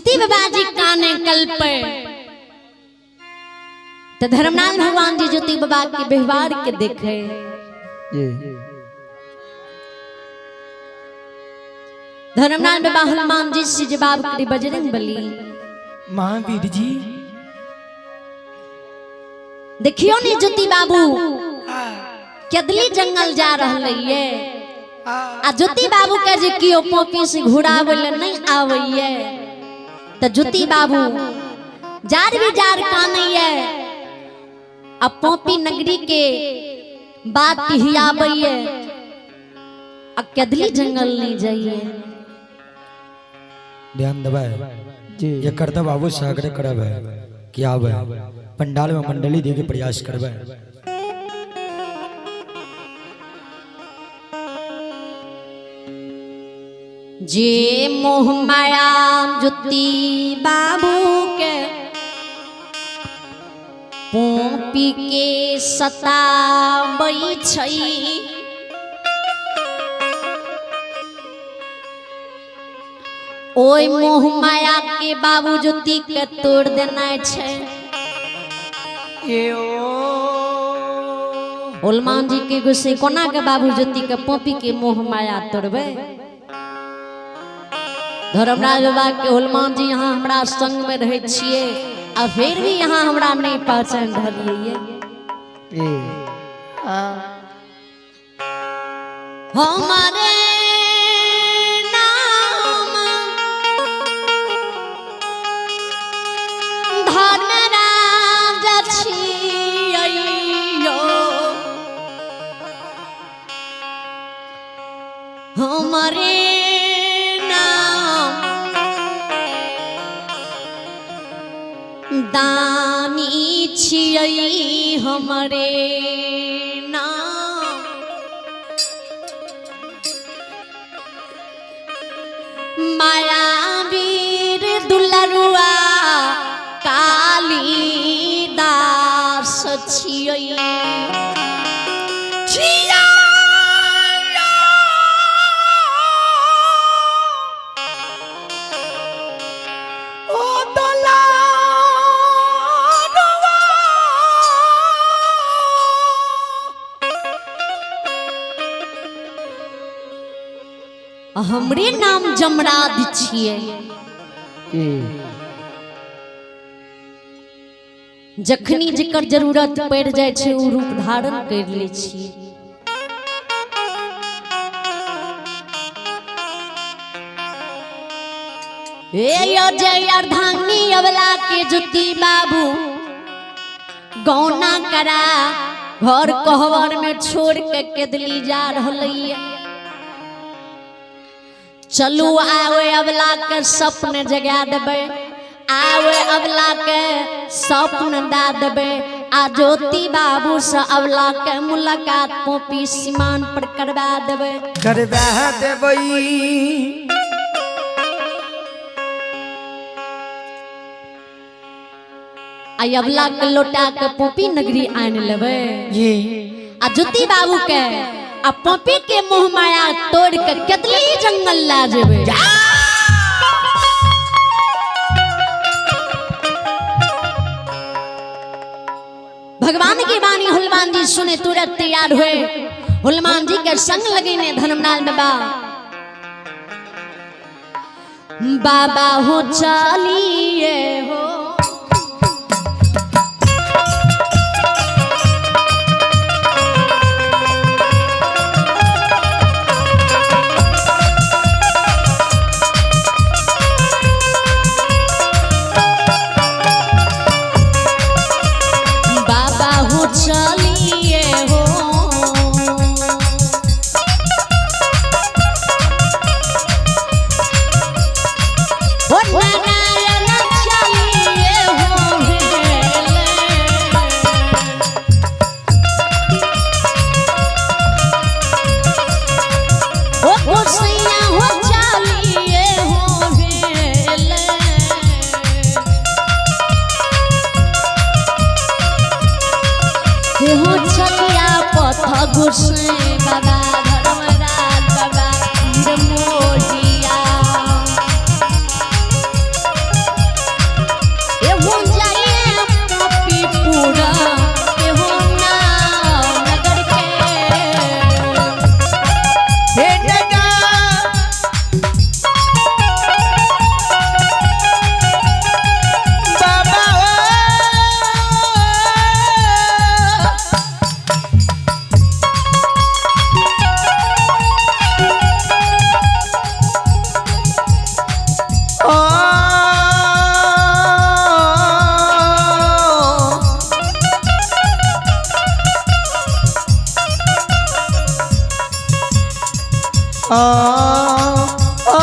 ज्योति बाबा जी काने कल्पे तो धर्मनाथ भगवान जी ज्योति बाबा के व्यवहार के देखे। जी। धर्मनाथ बाबा हनुमान जी से जवाब करी बजरंग बली महावीर जी देखियो नी ज्योति बाबू केदली जंगल जा रहले ये आ ज्योति बाबू के जे कियो पोपी से घुरावे ले नहीं आवे तो ज्योति बाबू जार भी जार कानैये आ पोपी नगरी के बात हियाबैये आ केदली जंगल नहीं जाइए। ध्यान दबाए जी। ये करतब बाबू सागर करब है कि आवे पंडाल में मंडली दे के प्रयास करबे। जे मोह माया ज्योति बाबू के पोपी के सताबै छै ओय मोह माया के बाबू ज्योति के तोड़ देना छै। हनुमान जी के गुस्से कोना के बाबू ज्योति के पोपी के मोह माया तोड़बे। धर्मराज बाबा के हनुमान जी यहाँ हमरा संग में रहे छिए आ फिर भी यहाँ हमरा नहीं पहचान रहलिए। हमारे नाम धर्मराज छियौ हमारे नाम दानी छियै हमरे नाम मायावीर दुलरुआ कालीदास छियै। हमरे नाम जमराज छियै। जखनी जकर जरूरत पड़ जाय छै उ रूप धारण कर ले छियै। ए अजय अर्धांगिनी अबला के ज्योति बाबू गौना करा घर कहवर में छोड़ के केदली जा रहलैया। चलू आवे अबला के सपन जगा देबै, आवे अबला के सपन दा देबै आ ज्योति बाबू से अबला के मुलाकात पोपी सीमान पर करवा देबै। करवा देबै। आ अबला के लोटा के पोपी नगरी आन लेबै जी। आ ज्योति बाबू के आ पोपी के मोह माया तोड़ के केतली जंगल ला जेबै। भगवान की वाणी हनुमान जी सुने तुरंत तैयार हुए। हनुमान जी के संग लगेने धर्मनाथ बाबा बाबा हो चलिए हो बाबा हो चलिए हो नारायण चलिए। आ आ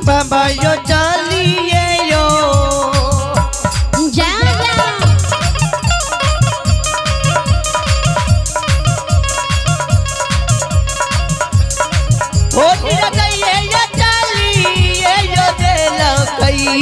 बाबा यो चलिए यो जा जा। ओ निरगइए यो चलिए यो देलकई।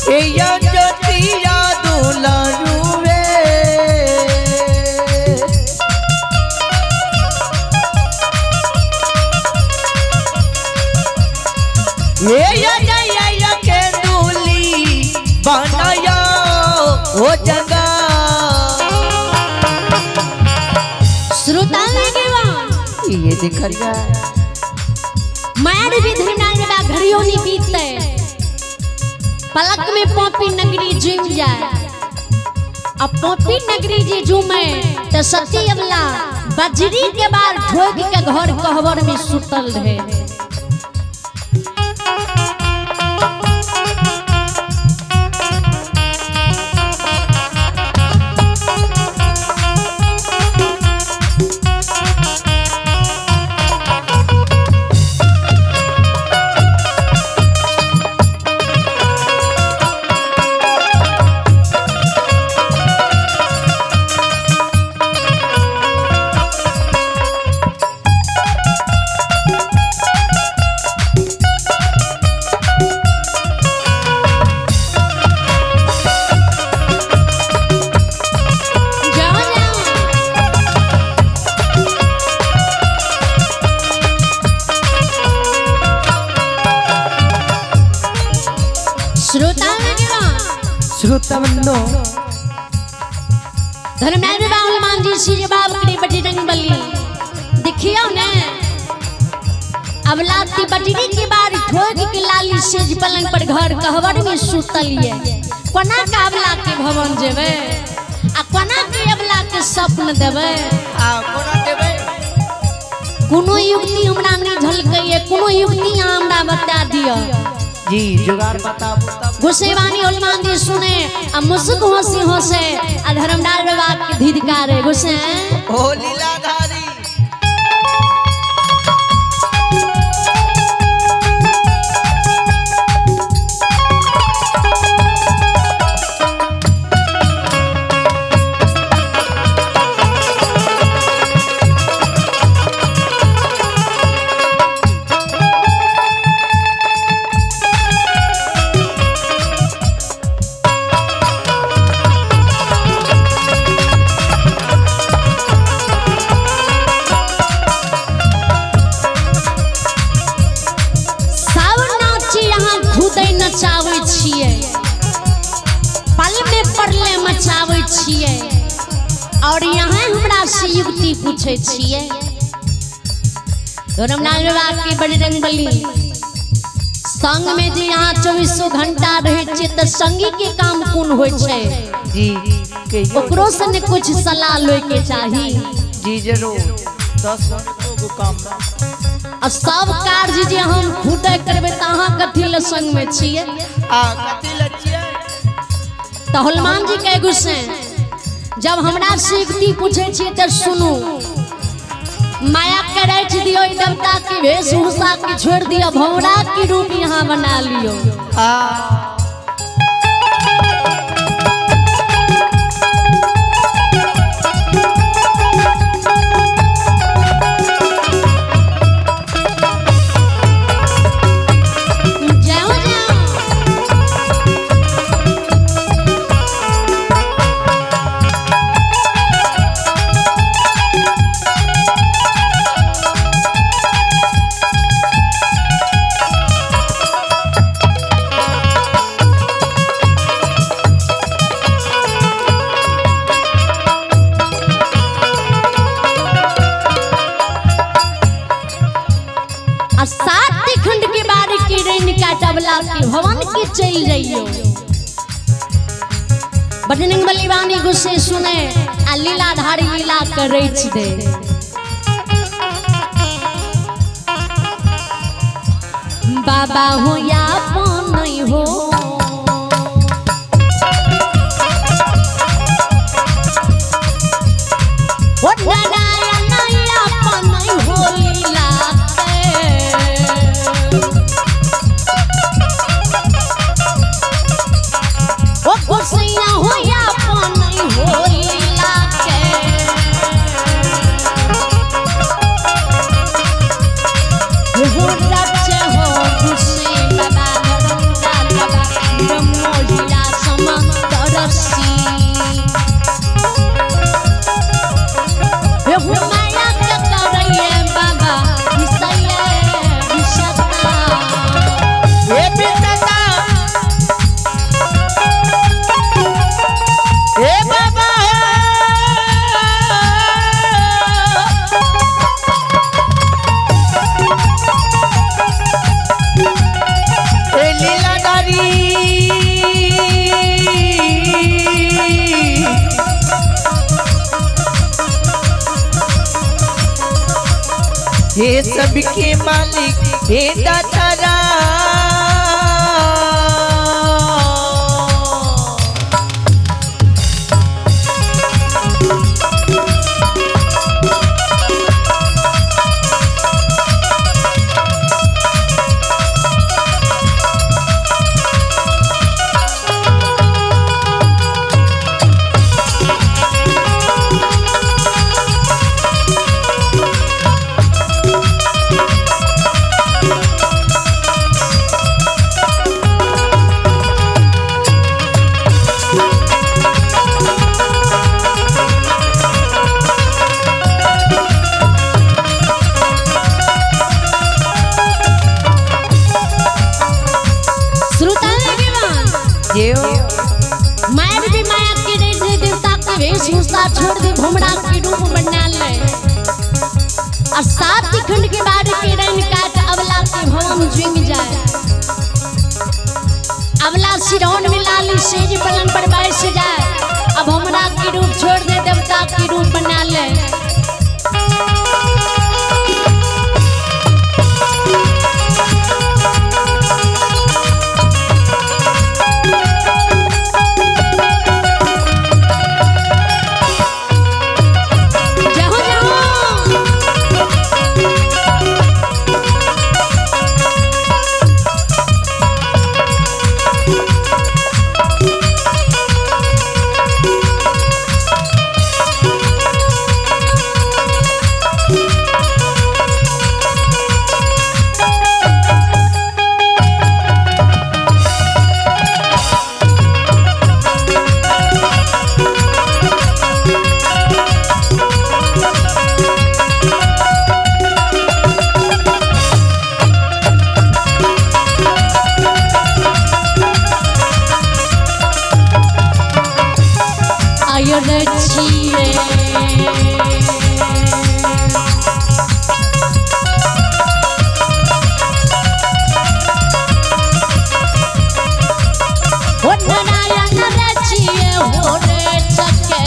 ए यो ज्योतिया दुलारुवे। ए यो जय यो के दूली बनायो ओ जगा। श्रोता ये देखरिया मार भी धरना बा घड़ियों नहीं बीतते, पलक में पॉपी नगरी जुम जाए। अब पॉपी नगरी जी जुमे तो सती अबला बजरी के बार ठोक के घर कहवर में सुतल रहे। जाओ जाओ। श्रोता श्रोता बंधो धर्मेंद्र राहुल मान जी श्री बाब के बजरंग बली देखियो ने अब लाती बजरी के बार ठोक के लाली सेज पलंग पर घर कहवर में सुतलिए। कोना के अबला के भवन जेबे आ कोना के अबला के स्वप्न देबे? आ कोना देबै? कोनो युक्ति हमरा नहीं झलकैये, कोनो युक्ति अहाँ हमरा बता दिअ। जी जुगाड़ बताबू तब। गुस्सेवानी हनुमान जी सुने आ मुसुक हंसी हंसे आ धर्मदार बाबा के धिधकारे गुस्से। ओ लीलाधारी नचाबै छियै और यहाँ हमरा से युक्ति पूछै छियै। धर्मनाथ बाबा के बजरंग बली संग में जे यहाँ 24 घंटा रहै छियै तऽ संगी के काम कोन होइ छै? जी कहियो। ओकरो से ने कुछ सलाह लै के चाही। जी जरूर, 10 गो काम। आ सब कार्य जे हम खुदे करबै तऽ अहाँ कथी लए संग में छियै? आ कथी लए छियै? तऽ हनुमान जी के गुस्से जब हमरा से युक्ति पूछै छियै तऽ सुनू, माया के रच दियो, देवता के वेशभूषा के छोड़ दियो, भौरा के रूप यहाँ बना लियो। आ जाओ जाओ। आ 7 खंड के बारे के रैन काटवला के भवन के चल जाइयो। बजरंग बली वाणी गुस्से सुने आ लीलाधारी लीला के रच दे। बाबा हो या नहीं हो, ओ नारायण अपन हो लीला के। ओ गोसैया हो या अपन हो लीला के। हो रच हो गुस्से बाबा धरमलाल बाबा ब्रह्मोजिया सम तरसी। हो माया के करैये बाबा विसैये विसता। हे पिता, हे बाबा, हे लीलाधारी, हे सबके मालिक, हे दाता राम। श्रोता भगवान जेओ माया भी माया के रे दे देवता के वेशभूषा छोड़ दे, भुमरा के रूप बना ले और 7 खंड के बाद के रैन काट अबला के भवन जुम जाए। अबला सिरौन में लाली सेज पलंग पर बैस जाए। अब हमरा के रूप छोड़ दे, देवता के रूप बना ले। जाओ जाओ। नारायण छिए। ओ नारायण रे छिए हो रे चके।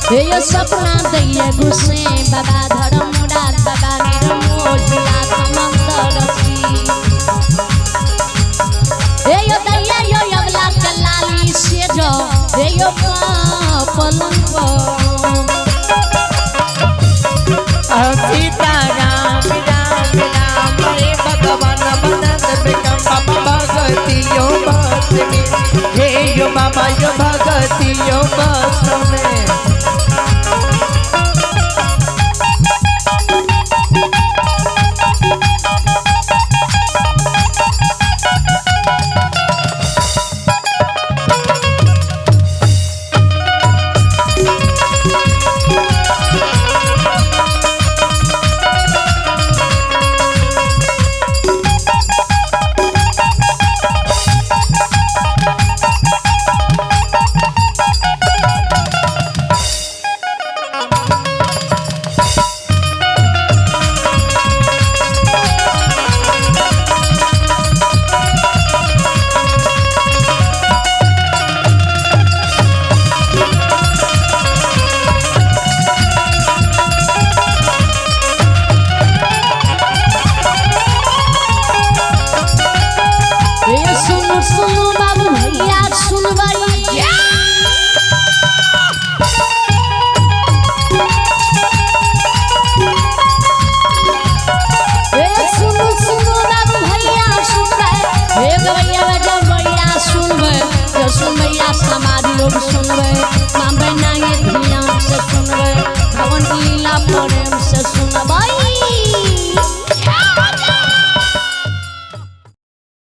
हे यो सपना दैये गुस्से बाबा धर्म राज बाबा निरमोहिया समंदर छी। हे यो दैये यो अबला कलाली से जो हे यो पलंग पर। सीता राम राम राम हे भगवान बनंद बिकम बाबा भगतियो बस में, हे यो बाबा यो भगतियो बस में।